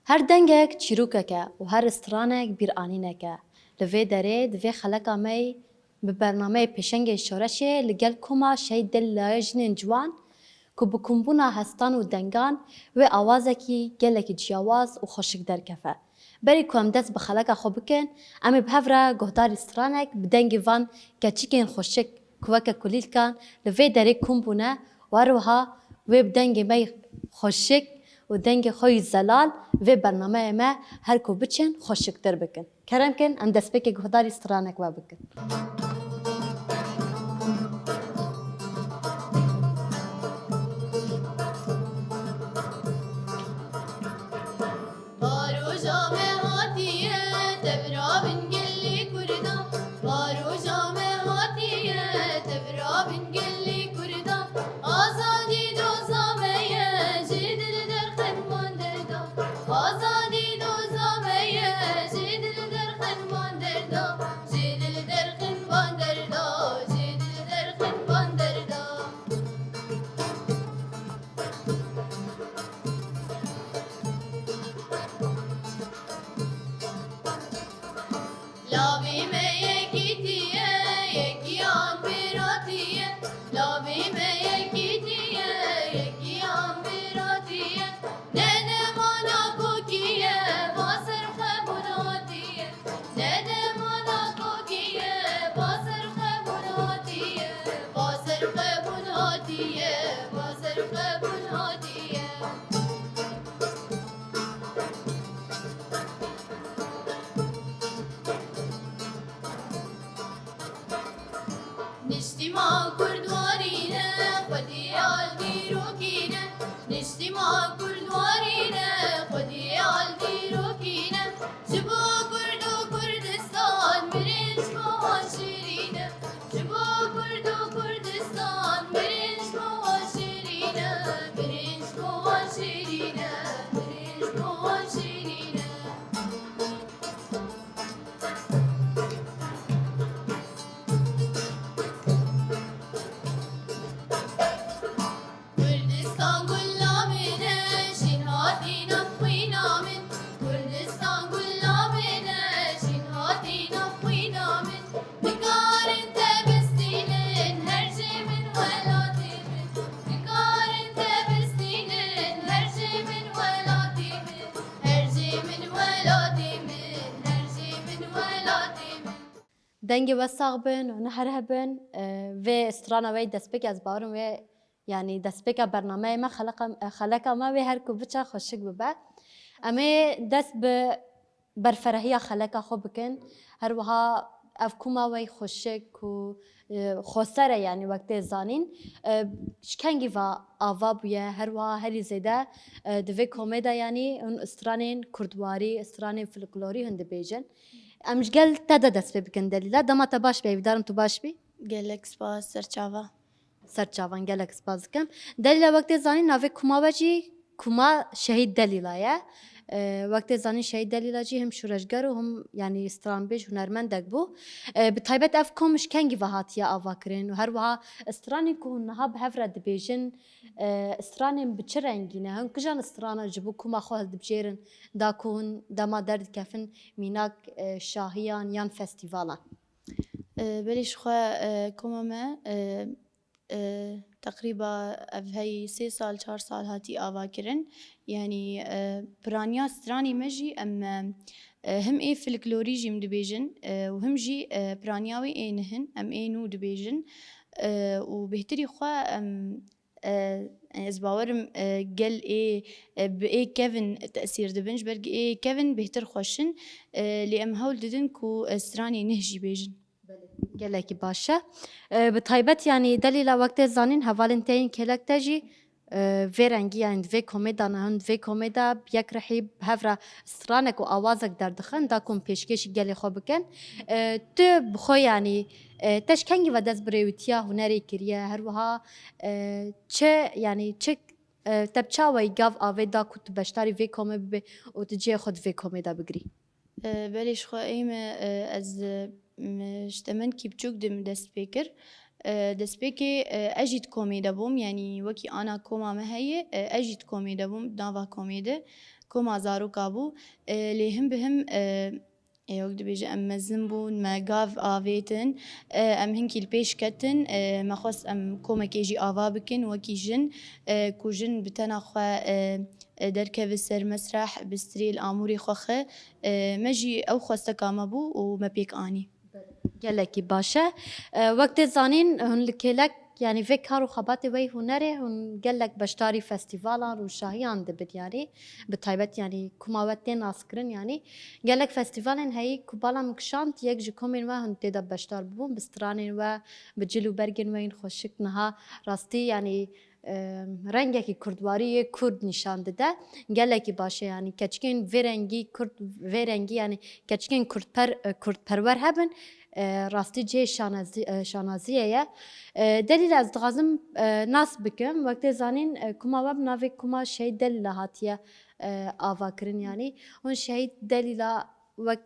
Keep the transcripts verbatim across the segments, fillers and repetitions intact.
Her dengek çîrokek e û her stranek bîranînek e. Li vê derê di vê xeleka me yî bi bernameyê Pêşengên Şoreşê li gel koma Şehîd Delîlayê Jinên Ciwan ku bi kombûna hestan û dengan wê awazekî gelekî ciyawaz û xweşik derkefe. Berî ku em dest bi xeleka xwe bikin, em ê bi hev re guhdarî stranek bi dengê van keçikên xweşik ku weke kulîlkan li vê derê kom bûne û her wiha wê bi dengê me yî xweşik û dengê xwe yî zelal vê bernameyê me her ku biçin xweşiktir bikin. Kerem kin, em destpêkê guhdarî stranek we bikin. Baroja me hatiye, tevra bin gelê Kurda. Baroja me hatiye, tevra bin gelê Kurda. Azadî doza me ye, ji dil derxin van derda. Azadî doza me ye, ji dil derxin van derda. Ji dil derxin van derda, ji dil derxin van derda. Lavê me yekîtî ye, yekî an biratî ye. Lavê me yekîtî ye, yekî an biratî ye. Ne demana kokî ye, ba ser xwe bûn hatî ye. Ne demana kokî ye, ba ser xwe bûn hatî ye. Ba ser xwe bûn hatî ye, ba ser xwe bûn hatî ye. Niştîman Kurd warî ne, xwedî al dîrokî ne. Niştîman Kurd warî ne, xwedî al dîrokî ne. Ji bo Kurd û Kurdistan mirin ji bo wan şirîn e. Ji bo Kurd û Kurdistan mirin ji bo wan şirîn e. Mirin ji bo wan şirîn e. Mirin ji bo wan şirîn e. Kurdistan gula min e, şîn hatî nav xwîna min. Kurdistan gula min e, şîn hatî nav xwîna min. Nikarin te bistînin, her jê min welatê min. Nikarin te bistînin, her jê min welatê min. Her jê min welatê min, her jê min welatê min. Dengê we sax bin û ne her hebin. E, vê strana we yî destpêk ez bawerim wê, yanî destpêka bernameyê me, xeleka, xeleka me wê her ku biçe xweşik bibe. Em ê dest bi berferehiya xeleka xwe bikin. Her wiha ev koma we yî xweşik ku, e, xweser e, yanî wek tê zanîn, e, ji kengî ve ava bûye. Her wiha herî zêde, e, di vê komê de yanî hûn stranên kurdwarî, stranên folklorî hûn dibêjin. Em ji gel te de dest pê bikin Delîla. Dema te baş be, hêvîdarim tu baş bî. Gelek spas, serçava. Serçavan, gelek spas dikim. Delîla, wek tê zanîn, navê kuma we jî kuma Şehîd Delîla ye. E, wek tê zanîn, Şehîd Delîla jî him şûreşger û him, yanî, stranbêj, hunermendek bû. E, bi taybet ev kom ji kengî ve hatiye avakirin û her wiha stranên ku hûn niha bi hev re dibêjin, e, stranên bi çi rengî ne? Hûn kijan strana ji bo kuma xwe hildibijêrin, da ku hûn dema derdikevin mînak, e, şahiyan yan festîvalan? E, belê ji xwe, e, koma me, e, e, teqrîba ev heyî sê sal, çar sal hatî avakirin. Yanî, e, piraniya stranê me jî em, e, e, him ê folklorî jî em dibêjin, e, û him jî, e, piraniya wê ê nihin em ê nû dibêjin. E, û bêhtirî xwe em, e, ez bawerim, e, gel ê, e, bi ê kevin tesîr dibin, ji ber ê kevin bêhtir xweş in, e, lê em hewl didin ku, e, stranê nih jî bêjin. Belê, gelekî baş e. E, bi taybet, yanî, Delîla, wek tê zanîn, hevalên te yên kêlek te jî, e, vê rengî, yanî, di vê komê de ne, hûn di vê komê de bi yek rihî bi hev re stranek û awazek derdixin, da ku hûn pêşkêşî gelê xwe bikin. E, tu bi xwe, yanî, e, te ji kengî ve dest bi rêwîtiya hunerê kiriye? Her wiha, e, çi, yanî, çi, e, te bi çawayî gav avê da ku tu beşdarî vê komê bibê û tu cihê xwe di vê komê de bigirî? E, belê ji xwe ê me, e, ez, e, m-, ji temenkî biçûk de min dest pê kir. E, destpêkê, e, ez jî di komê de bûm, yanî wekî ana koma me heye, e, ez jî di komê de bûm, di nava komê de. Koma zaroka bû. E, lê him bi him, e, e, wek dibêje em mezin bûn, me gav avêtin, e, em hinkî li pêş ketin, e, me xwest em komekê jî ava bikin, wekî jin, e, ku jin bi tena xwe, e, e, derkeve ser mesreh, bi strêl amûrê xwe xe, e, me jî ew xwesteka me bû û me pêk anî. Gelekî baş e. E, wek tê zanîn, hûn li kêlek, yanî vê kar û xebatê wê hunerê, hûn gelek beşdarî festîvalan, rûşahiyan dibin, yanî bi taybet, yanî kuma we tê naskirin, yanî gelek festîvalên heyî ku bala min kişand, yek ji komên we hûn tê de beşdar bibûn, bi stranên we, bi cil û bergên we yên xweşik niha rastî, yanî, e, rengekî kurdwarî yê kurd nîşan dide. Gelekî baş e, yanî keçikên vê rengî kurd, vê rengî, yanî keçikên kurdper, e, kurdperwer hebin, e, rastî cihê şanazî-, e, şanaziyê ye. E, Delîla, ez dixwazim, e, nas bikim. Wek tê zanîn, e, kuma we bi navê kuma Şehîd Delîla hatiye, e, avakirin, yanî. Hûn Şehîd Delîla wek,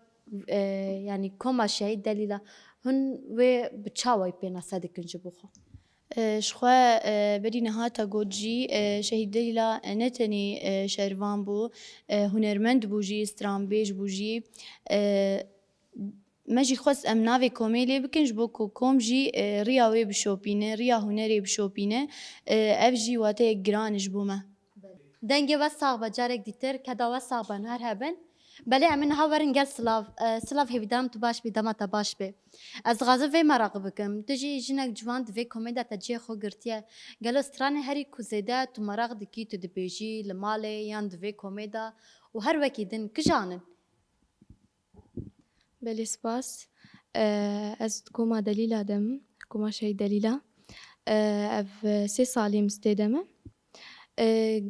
e, yanî koma Şehîd Delîla hûn wê bi çawayî pênase dikin ji bo xwe? E, ji xwe, e, berî niha te got jî, e, Şehîd Delîla, e, ne tenê, e, şervan bû, e, hunermend bû jî, stranbêj bû jî. E, me jî xwest em navê komê lê bikin, ji bo ku kom jî, e, riya wê bişopîne, riya hunerê bişopîne. E, ev jî wateyek giran e ji bo me. Dengê we sax be, carek dîtir, keda we sax be, her hebin. Belê, em ê niha werin gel silav. E, silav, hêvîdarim tu baş bî, dema te baş bê. Ez dixwazim vê meraq bikim. Tu jî jinek ciwan di vê komê de te cihê xwe girtiye. Gelo stranên herî ku zêde tu meraq dikî, tu dibêjî li malê yan di vê komê de û her wekî din kijan in? Belê, spas. E, ez di koma Delîla de me, koma Şehîd Delîla. E, ev sê salî min stê de me. E,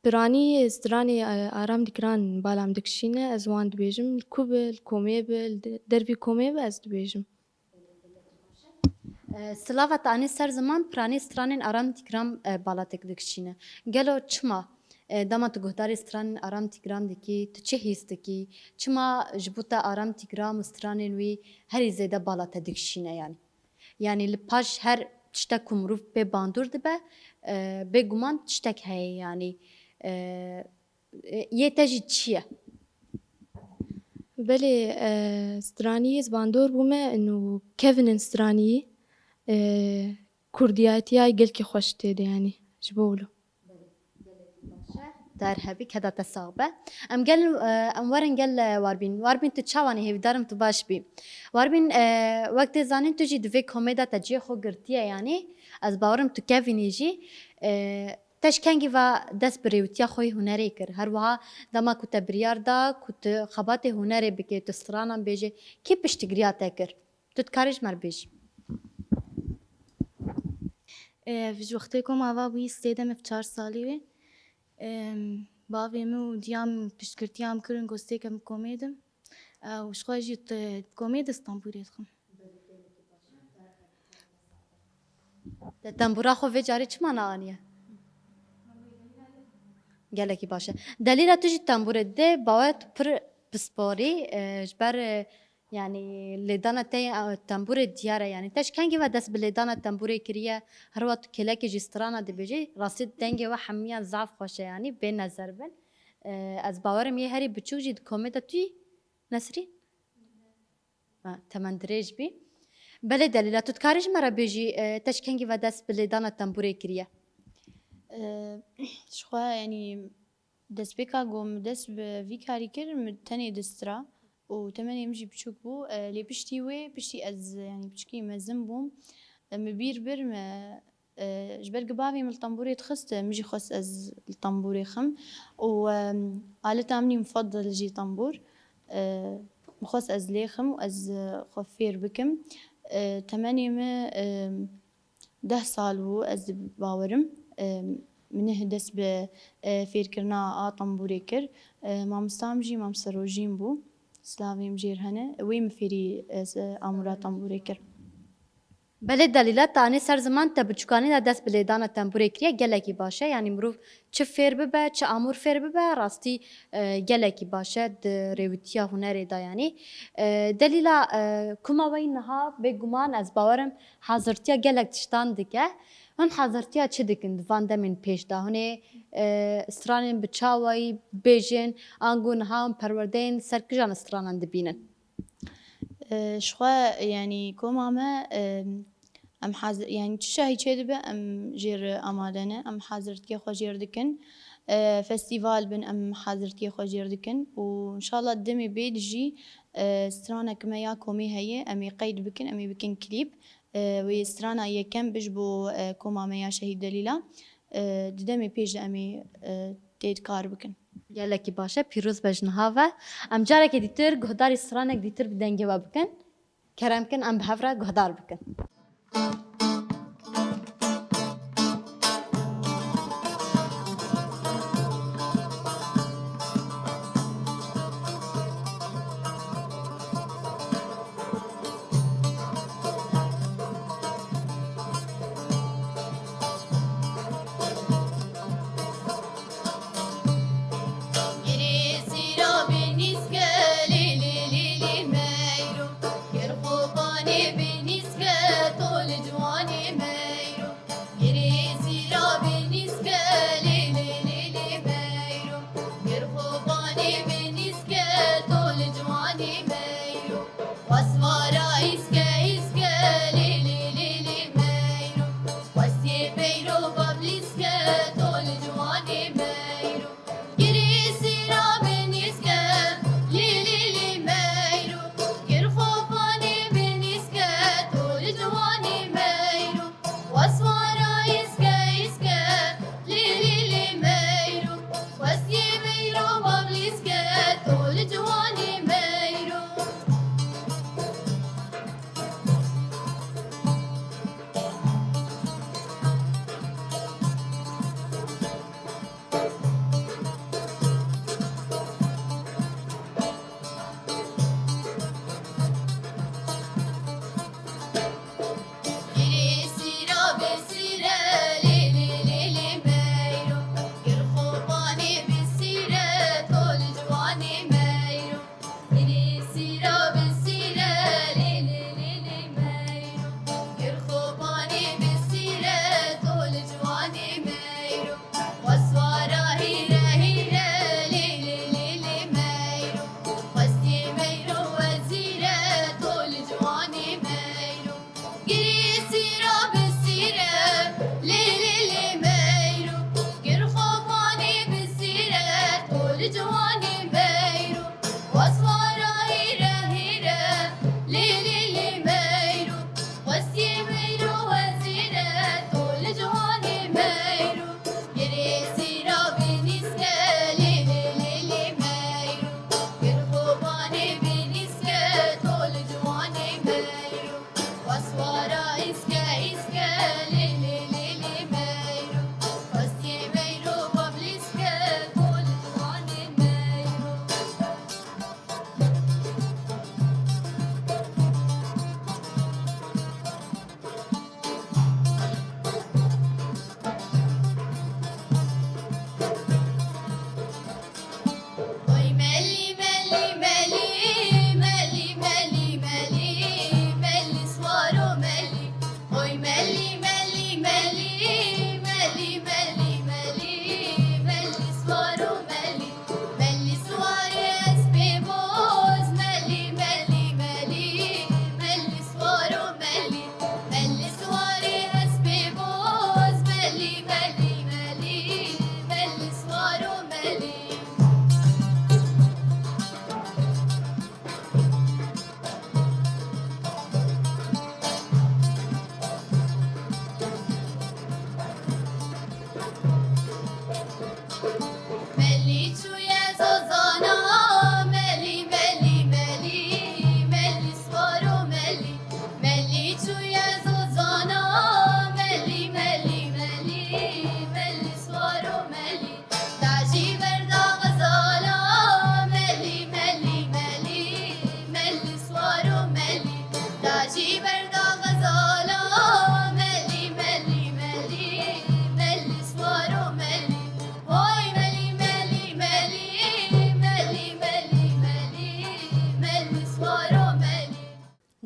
Piranî stranê, e, Aram Dîkran bala min dikişîne, ez wan dibêjim, li ku be, li komê be, li de-, dervî komê be, ez dibêjim. E, silava te anî ser ziman, piranî stranên Aram Dîkran, e, bala te dikişîne. Gelo çima, e, dema tu guhdarî stranên Aram Dîkran dikî, tu çi hîs dikî? Çima ji bo te Aram Dîkran û stranên wî herî zêde bala te dikişîne yanî? Yanî li paş her tiştek ku mirov pê bandor dibe, e, bêguman tiştek heye, yanî, e, e, yê te jî çi ye? Belê, e, straniyê ez bandor bûme, ino kevin in straniyê, e, kurdiyatiya gelkî xweş tê de, yanî ji bo wilo. Der hebî, keda te sax be. Em gel, e, em werin gel, e, Warbîn. Warbîn, tu çawanî, hêvîdarim tu baş bî. Warbîn, e, wek tê zanîn tu jî di vê komê de te cihê xwe girtiye, yanî ez bawerim tu kevînî jî. E, te ji kengî ve dest bi rêwîtiya xwe yê hunerê kir? Her wiha dema ku te biryar da ku tu xebatê hunerê bikê, tu stranan bêjê, kî piştgiriya te kir? Tu dikarî ji me re bêjî? Ev ji wextê ku me ava bûyî stê de me çar salî wê. Em, bavê min û diya min piştgirtiya min kirin ku stêke min komê dim. Ew ji xwe jî di komê de stambûrê dixim. Te tembûra xwe vê carê çima neaniye? Gelekî baş e. Delîla tu jî tembûrê didê, bawer tu pir pisporî, e, ji ber, e, Yanî lêdana te ya tembûrê diyar e. Yanî te ji kengî ve dest bi lêdana tembûrê kiriye? Her wext tu kêlekê jî strana dibêjî, rastî dengê we hemiyan zaf xweş e, yanî bê nezer bin. Ee, ez bawerim yê herî biçûk jî di komê de tu yî, Nesrîn? Ha, temen dirêj bî. Belê Delîla, tu dikarî ji me re bêjî, e, te ji kengî ve dest bi lêdana tembûrê kiriye? Ee, ji xwe, yanî, Destpêka ku min dest bi vî karî kir, min tenê distira û temenê min jî biçûk bû. E, lê piştî wê, piştî ez, yanî, piçikî mezin bûm, e, min bîr bir, min, e, ji ber ku bavê min li tembûrê dixist, e, min jî xwest ez li tembûrê xim û, e, aleta min î mufedil jî tembûr. E, min xwest ez lê xim û ez, e, xwe fêr bikim. E, temenê min, e, Deh sal bû ez bawerim, e, min dest bi, e, fêrkirina a tembûrê kir. E, mamosta min jî mamoste Rojîn bû. Silavê min jê re hene. Wê min fêrî, e, se-, amûra tembûrê kir. Belê Delîla, te anî ser ziman, te bi çûkanî de dest bi lêdana tembûrê kiriye, gelekî baş e. Yanî mirov çi fêr bibe, çi amûr fêr bibe, rastî, e, gelekî baş e di rêwîtiya hunerê de yanî. E, Delîla, e, koma we yî niha bêguman ez bawerim hazirtiya gelek tiştan dike. Hûn hazirtiya çi dikin di van demên pêş de? Hûn ê, e, stranên bi çawayî bêjin, ango niha hûn perwerdeyên ser kijan stranan dibînin? E, ji xwe, yanî koma me, e, em hazir, yanî çi şahî çê dibe, em jê re amade ne, em hazirtiyê xwe jê re dikin. E, festîval bin, em hazirtiyê xwe jê re dikin û înşallah demê bê de jî, e, stranek me ya komê heye, em ê qeyd bikin, em ê bikin klîp. E, wê strana yekem bi ji bo, e, koma me ya Şehîd Delîla. E, di demê pêş de em ê, e, tê kar bikin. Gelekî baş e, pîroz be ji niha ve. Em carekê dîtir guhdarî stranek dîtir bi dengê we bikin. Kerem kin, em bi hev re guhdar bikin.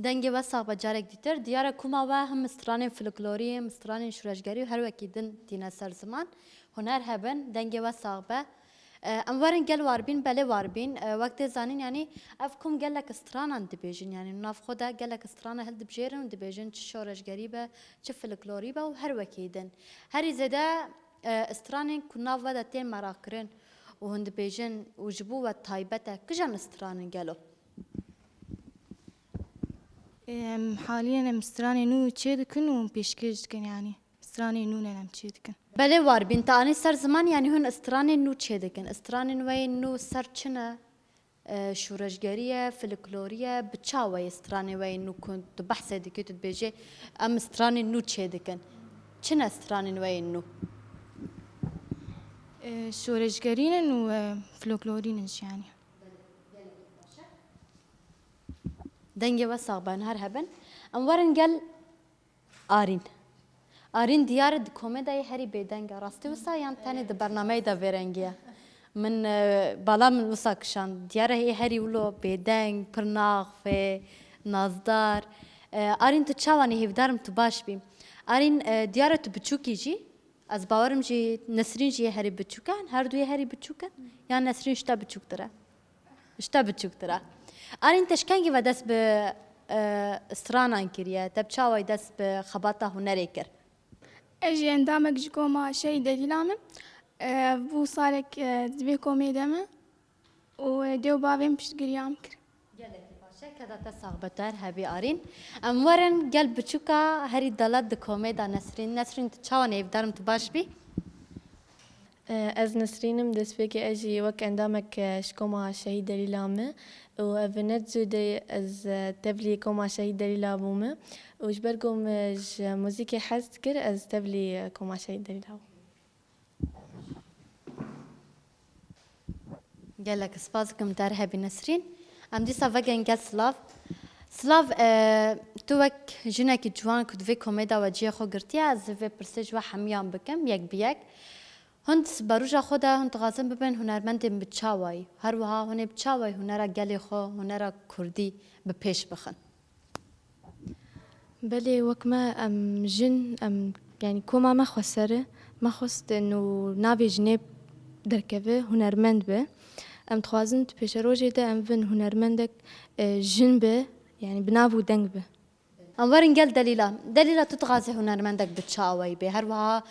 Dengê we sax be carek dîtir. Diyar e koma we him stranên folklorî, him stranên şûreşgerî û her wekî din tîne ser ziman. Huner hebin, dengê we sax be. E, em werin gel war bîn, belê war bîn. E, wek tê zanîn, yanî ev kom gelek stranan dibêjin, yanî nav xwe de gelek strana hildibijêrin û dibêjin çi şoreşgerî be, çi folklorî be û her wekî din. Herî zêde, e, stranên ku nav we de tên meraqkirin û hûn dibêjin û ji bo we taybet e, kijan stran in gelo? Em, haliyen em stranê nû çê dikin û pêşkêş dikin, yanî stranê nû ne em çê dikin. Belê war bîn, te anî ser ziman, yanî hûn stranên nû çê dikin. Stranên we yên nû ser çi ne? E, şûreşgerî ye, folklorî ye, bi çawa ye stranê we yên nû ku tu behsê dikî, tu dibêjê, em stranên nû çê dikin. Çi ne stranên we yên nû? E, şoreşgerî ne û, e, folklorî ne jî yanî. Dengê we sax be, her hebin. Em werin gel Arîn. Arîn diyar e di komê de yê herî bêdeng e. Rastî wisa yan tenê di bernameyê de vêrengî ye? Min, e, bala min wisa kişand. Diyar e yê herî wilo bêdeng, pir naxfê, nazdar. E, Arîn tu çawa nî hêvdar im tu baş bî. Arîn, e, diyar e tu biçûk î jî. Ez bawerim jî Nesrîn jî yê herî biçûk e, her du yê herî biçûk in, yan Nesrîn ji te biçûktir e? Ji te biçûktir e. Arîn, te ji kengî ve dest bi, e, stranan kiriye? Te bi çawayî dest bi xebata hunerê kir? Ez jî endamek ji koma Şehîd Delîla me. E, bû salek, e, di vê komê de me. û dê û bavê min piştgiriya min kir. Gelekî baş e, keda te sax be, tu her hebî Arîn. Em werin gel biçûka herî delat di komê de Nesrîn. Nesrîn, tu çawa nêvdar im, tu baş bî? Ez Nesrîn im, destpêkê ez jî wek endamek, e, ji koma Şehîd Delîla me û ev ne zû de ez, e, tevlî koma Şehîd Delîla bûme û ji ber ku min ji muzîkê hez dikir, ez tevlî, e, koma Şehîd Delîla bûm. Gelek spas dikim, der hebî Nesrîn. Em dîsa vegerin gel Silav. Silav, e, tu wek jinekî ciwan ku di vê komê de we cihê xwe girtiye, ez vê pirsê ji we hemiyan bikim, yek bi yek. Hûn di siberoja xwe de hûn dixwazin bibin hunermendên bi çawayî. Her wiha hûn ê bi çawayî hunera gelê xwe, hunera kurdî bi pêş bixin? Belê, wek me, em jin, em, yanî koma me xweser e. Me xwest û navê jinê derkeve, hunermend be. Em dixwazin di pêşerojê de em bin hunermendek, e, jin be, yanî bi nav û deng be. Em werin gel Delîla. Delîla, tu dixwazî hunermendek bi çi awayî bê? Her wiha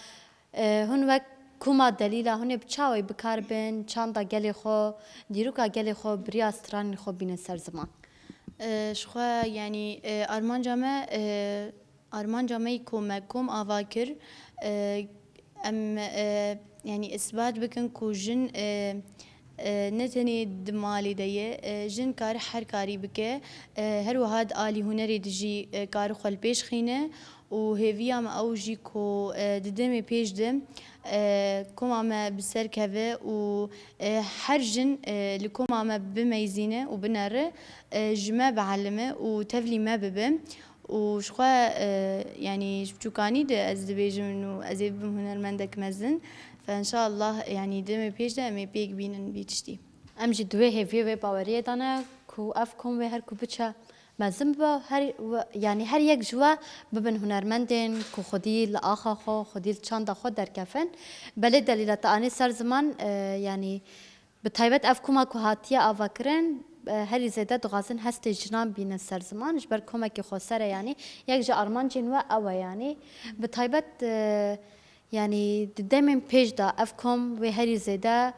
E, hûn wek koma Delîla, hûn ê bi çawayî bi kar bin çanda gelê xwe, dîroka gelê xwe, bi riya stranên xwe bînin ser ziman? E, ji xwe, yanî, e, armanca me, e, armanca me yî ku me kom ava kir, e, em, e, yanî, isbat bikin ku jin, e, e, ne tenê di malê de ye, e, jin kare her karî bike, e, her wiha di alî hunerê de jî, e, kare xwe li pêş xîne û hêviya me ew jî ku, e, di demê pêş de, e, koma me bi ser keve û, e, her jin, e, li koma me bimeyzîne û binere, e, ji me bielime û tevlî me bibe. Û ji xwe, e, yanî ji biçûkanî de ez dibêjim û ez ê bibim hunermendek mezin. Fe înşallah, yanî demê pêş de em ê pêk bînin vî tiştî. Em jî di wê hêviyê, wê baweriyê de ne ku ev kom wê her ku biçe mezin bibe, her, yanî her yek ji we bibin hunermendên ku xwedî li axa xwe, xwedî li çanda xwe derkevin. Belê Delîla, te anî ser ziman, e, yanî Bi taybet ev koma ku hatiye avakirin, e, herî zêde dixwazin hestê jinan bînin ser ziman, ji ber komekî xweser e, yanî yek ji armancên we ew e, yanî bi taybet, e, yanî di demên pêş de ev kom wê herî zêde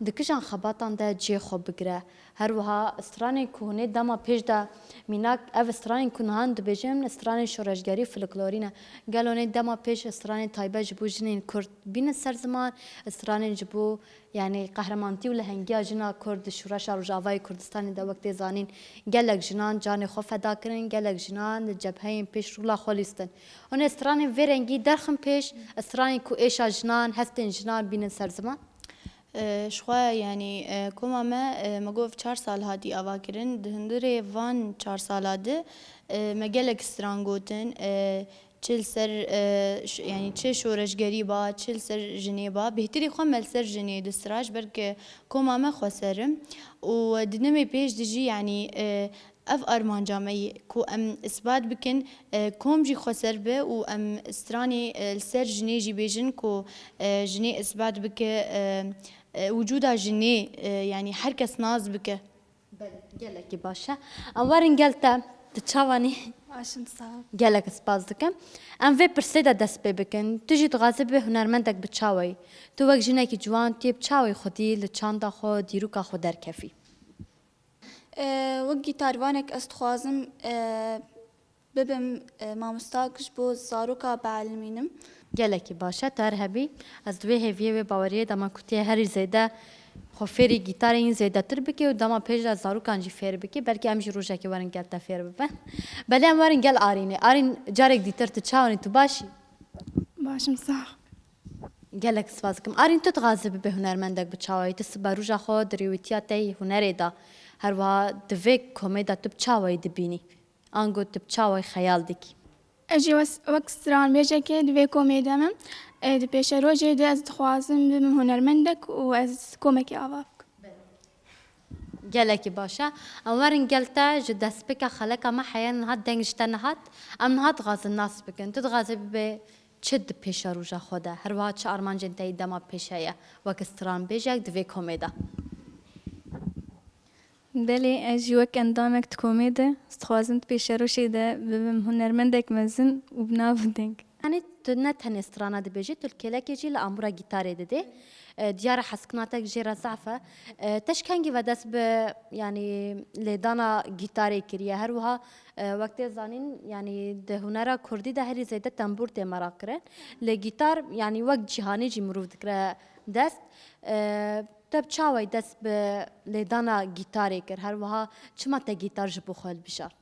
di kijan xebatan de cihê xwe bigire. Her wiha stranên ku hûn ê dema pêş de mînak ev stranên ku niha hûn dibêjin stranên şoreşgerî folklorî ne. Gelo hûn ê dema pêş stranên taybet ji bo jinên Kurd bînin ser ziman, stranên ji bo Yanî qehremantî û lehengiya jina Kurd di şoreşa Rojavayê Kurdistanê de wek tê zanîn gelek jinan canê xwe feda kirin, gelek jinan li cebheyên pêş rola xwe lîstin. Hûn ê stranên vê rengî derxin pêş, stranên ku êşa jinan, hestên jinan bînin ser ziman? E, ji xwe, yanî, e, koma me, e, me got çar sal hatî avakirin. Di hundirê van çar sala de, e, me gelek stran gotin. E, Çi li ser, e, ş-, yanî çi şoreşgerî ba, çi li ser jinê ba, bêhtirî xwe me li ser jinê distira, ji ber ku koma me xweser in. Û di demê pêş de jî, yanî, e, Ev armanca me ye ku em isbat bikin, e, kom jî xweser be û em stranê, e, li ser jinê jî bêjin ku, e, jinê isbat bike, e, e, wicûda jinê, e, yanî her kes nas bike. Belê, gelekî baş e. Em werin gel te, tu çawa nî? Baş im, sağ ol. Gelek spas dikim. Em vê pirsê de dest pê bikin. Tu jî dixwazî bibe hunermendek bi çawayî? Tu wek jinekî ciwan tu yê bi çawayî xwedî li çanda xwe, dîroka xwe derkefî? E, wek gîtarvanek ez dixwazim, e, bibim, e, mamosta ku ji bo zaroka bielimînim. Gelekî baş e, tu her hebî. Ez di wê hêviyê, wê baweriyê de me ku tu yê herî zêde xwe fêrî gîtarê yîn zêdetir bikî û dema pêş de zarokan jî fêr bikî. Belkî em jî rojekê werin gel te fêr bibin. Belê em werin gel Arînê. Arîn, carek dîtir tu çawa nî, tu baş î? Baş im, sağ ol. Gelek spas dikim. Arîn, tu dixwazî bibe hunermendek bi çawayî? Tu siberoja xwe di rêwîtiya te yî hunerê de, her wiha di vê komê de tu bi çawayî dibînî? Ango tu bi çawayî xeyal dikî? Ez jî wes-, wek stranbêjekê di vê komê de me. E, di pêşerojê de ez dixwazim bibim hunermendek û ez komekî ava bikim. Gelekî baş e. Em werin gel te ji destpêka xeleka me heye niha deng ji te nehat. Em niha dixwazin nas bikin. Tu dixwazî bibê çi di pêşeroja xwe de? Her wiha çi armancên te yî dema pêş heye wek stranbêjek di vê komê de? Belê, ez jî wek endamek di komê de, ez dixwazim di pêşerojê de bibim hunermendek mezin û bi nav û deng. Yanî tu ne tenê strana dibêjî, tu li kêlekê jî li ambûra gîtarê didê. E, diyar e hezkirina te jê re zaf e. E, te ji kengî ve dest bi, yanî, lêdana gîtarê kiriye? Her wiha, e, wek tê zanîn, yanî di hunera kurdî de herî zêde tembûr tê meraq kirin. Lê gîtar, yanî wek cîhanî jî mirov dikire dest. E, Te bi çawayî dest bi lêdana gîtarê kir? Her wiha çima te gîtar ji bo xwe hilbijart?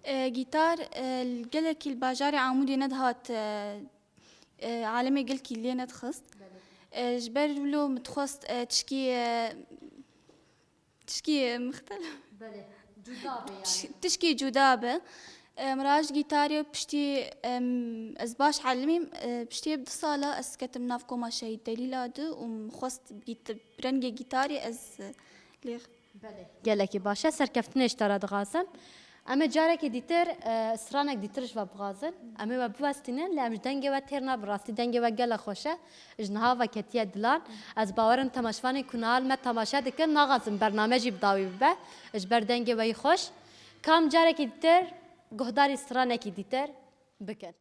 E, gîtar, e, li gelekî li bajarê Amûdê nedihat, e, e, alemê gelkî lê nedixist. E, ji ber wilo min dixwest, e, tişkî, e, tişkî, e, mixtelef. Belê, cuda be yanî. Tişkî cuda be. E, min raşt gîtarê piştî, em, ez baş elimîm, e, piştî bi du sala ez ketim nav koma Şehîd Delîla du û min xwest gît-, rengê gîtarê ez, e, lê Belê. Gelekî baş e. Serkeftinê ji te re dixwazim. Em ê carekê dîtir, e, stranek dîtir ji we bixwazin. Em ê we biwestînin, lê em ji dengê we têr nabin. Rastî dengê we gelek xweş e. Ji niha ve ketiye dilan. Ez bawer im temaşevanên ku niha li me temaşe dikin, naxwazin bername jî bi dawî bibe. Ji ber dengê we yî xweş. Kam carekî dîtir guhdarî stranekî dîtir bikin.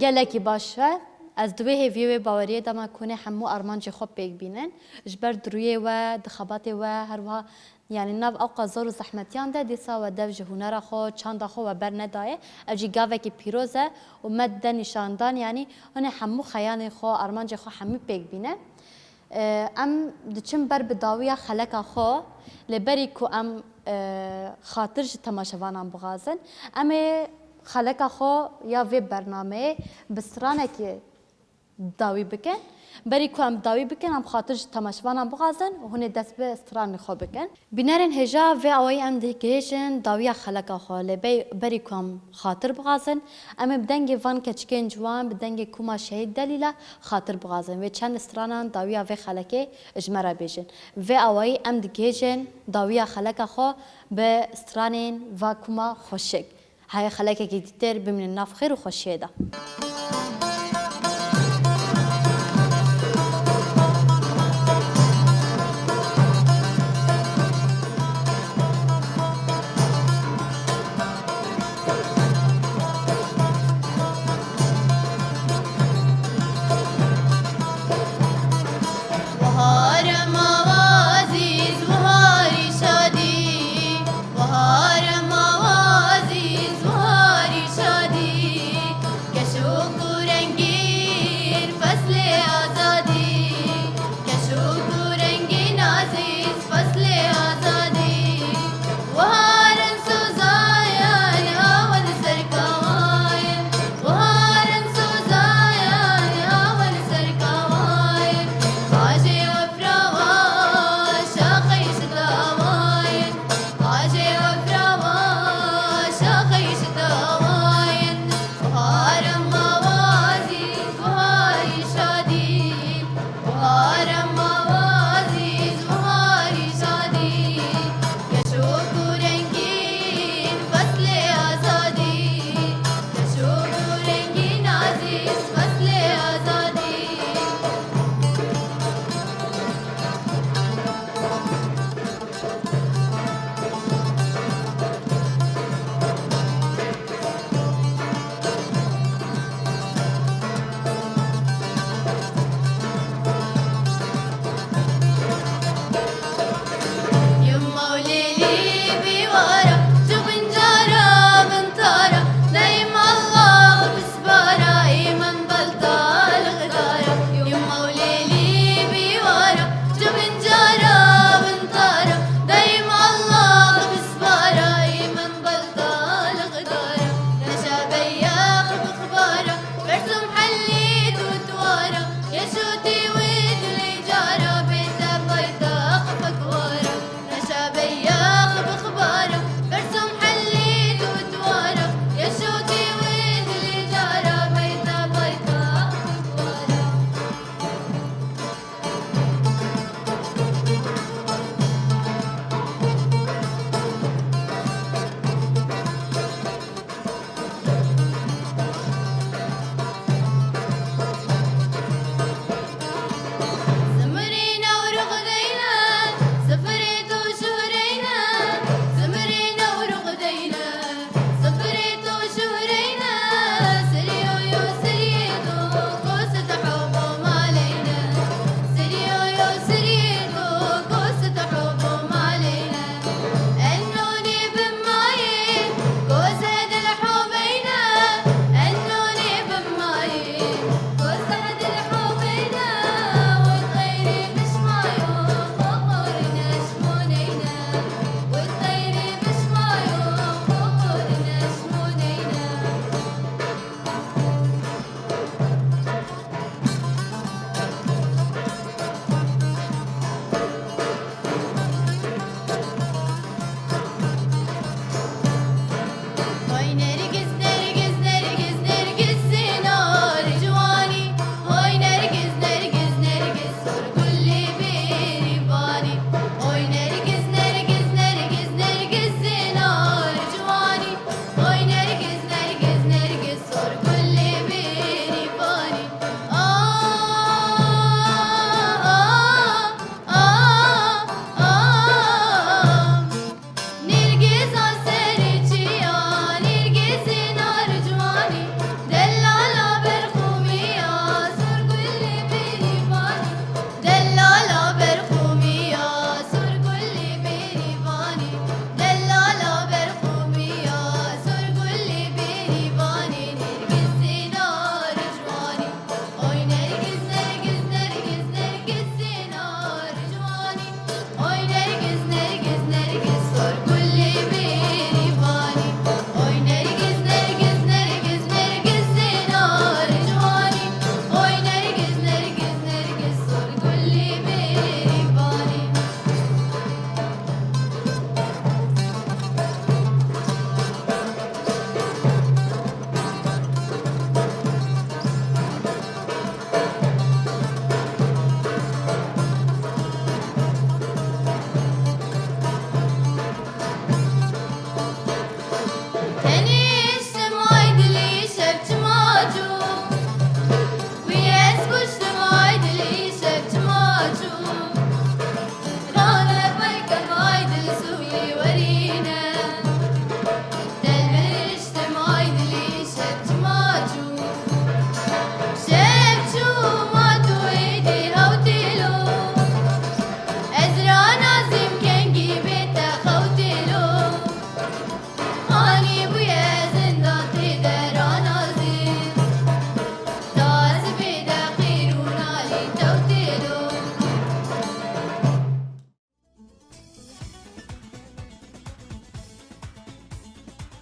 Gelekî baş e. Ez di wê hêviyê wê baweriyê de me ku hûn ê hemû armancê xwe pêk bînin. Ji ber di rûyê we, di xebatê we, her wiha, yanî nav ewqa zor û zehmetiyan de dîsa we dev ji hunera xwe, çanda xwe we bernedayê. Ev jî gavekî pîroz e û me dide nîşandan, yanî hûn ê hemû xeyanê xwe, armancê xwe hemû pêk bînin. E, em diçin ber bi dawiya xeleka xwe, lê berî ku em, e, xatir ji temaşevanan bixwazin, em ê xeleka xwe ya vê bernameyê bi stranekê dawî bikin. Berî ku em dawî bikin, em xatir ji temaşevanan bixwazin û hûn ê dest bi stranê xwe bikin. Bînerên hêja, vê awayî em digihêjin dawiya xeleka xwe, lê bey-, berî ku em xatir bixwazin, em ê bi dengê van keçikên ciwan, bi dengê kuma Şehîd Delîla xatir bixwazin. Wê çend stranan dawiya vê xelekê ji me re bêjin. Vê awayî em digihêjin dawiya xeleka xwe bi stranên va kuma xweşik. Heye xelekekî dîtir bimînin nav xêr û xweşiyê de. Wiharê me wa ezîz, wiharî şadî. Wiharê me wa ezîz, wiharî şadî. Keş û kurengîn feslê